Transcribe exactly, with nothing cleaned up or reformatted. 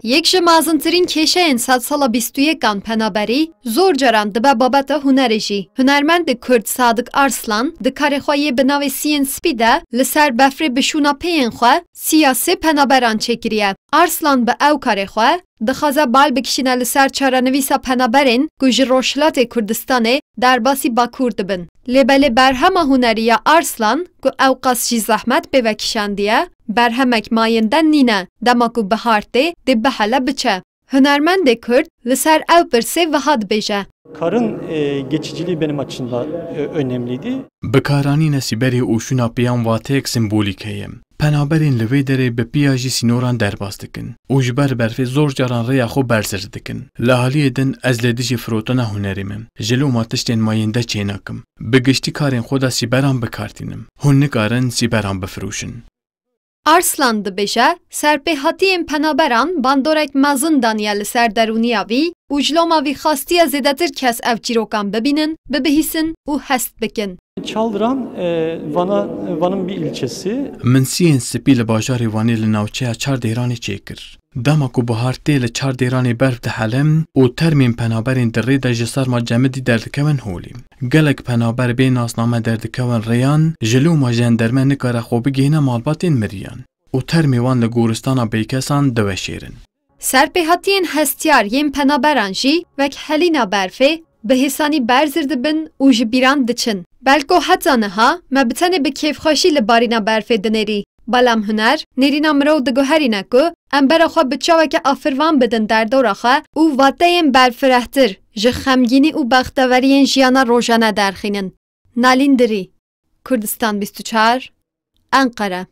Yek ji mezintirîn kêşeyên sedsala bîst û yekan penaberî zor caran dibe babeta hunerê jî. Hunermendê Kurd Sadik Arslan di karê xwe yê bi navê Siyên Spî de li ser befrê bi şûna pêyên xwe siya sê penaberan çêkiriye. Arslan bi ew karê xwe dixwaze bal bikişîne li ser çarenivîsa penaberên ku ji Rojhilatê Kurdistanê derbasî Bakur dibin. Lê belê berhema hunerî ya Arslan ku ewqas jî zehmet pê ve kişandiye, berhemek mayînde nîne, dema ku bihar tê, dê bihele biçe. Hunermendê Kurd li ser ew pirsê wiha dibêje. Karın e, geçiciliği benim açımdan e, önemliydi. Bikaranîna sîberê û şûna pêyan wateyek simbolîk heye. Penaberên li vê derê bi piya jî sînoran derbas dikin û ji ber berfê zor caran rêya xwe berzir dikin. Li aliyê din ez li dijî firotina hunerê me. Ji loma tiştên mayînde çênakim. Bi giştî karên xwe de sîberan bi kar tînim. Hûn nikarin sîberan bifirûşin. Arslan dibêje, serpêhatiyên penaberan bandorek mezin daniye li ser derûniya vî û ji loma vî xastiye zêdetir kes ev çîrokan bibînin, bibihîsin û hest bikin. Çaldıran, e, Van'a, Van'ın bir ilçesi. Min Siyên Spî li bajarê Wanê li navçeya Çar Dêranê çêkir. Dema ku bihar tê li Çar Dêranê berf dihele û termên penaberên di rê de ji serma cemidî derdikevin holê. Gelek penaber bê nasname derdikevin rêyan, ji loma jenderme nikare xwe bigihîne malbatên miriyan û termê wan li goristana bêkesan diweşêrin. Serpêhatiyên hestiyar yên penaberan jî wek helîna berfê bi hêsanî berzir dibin û ji bîran diçin. Belko heta niha me bi tenê bi kêfxweşî li barîna berfê dinêrî. Belam huner, nêrîna mirov diguherîne ku em bera xwe bi çaweke afirvan bidin derdora xwe û wateyên berfirehtir ji xemgînî û bexteweriyên jiyana rojane derxînin. Nalîn Dirî, Kurdistan bîst û çar, Enqere.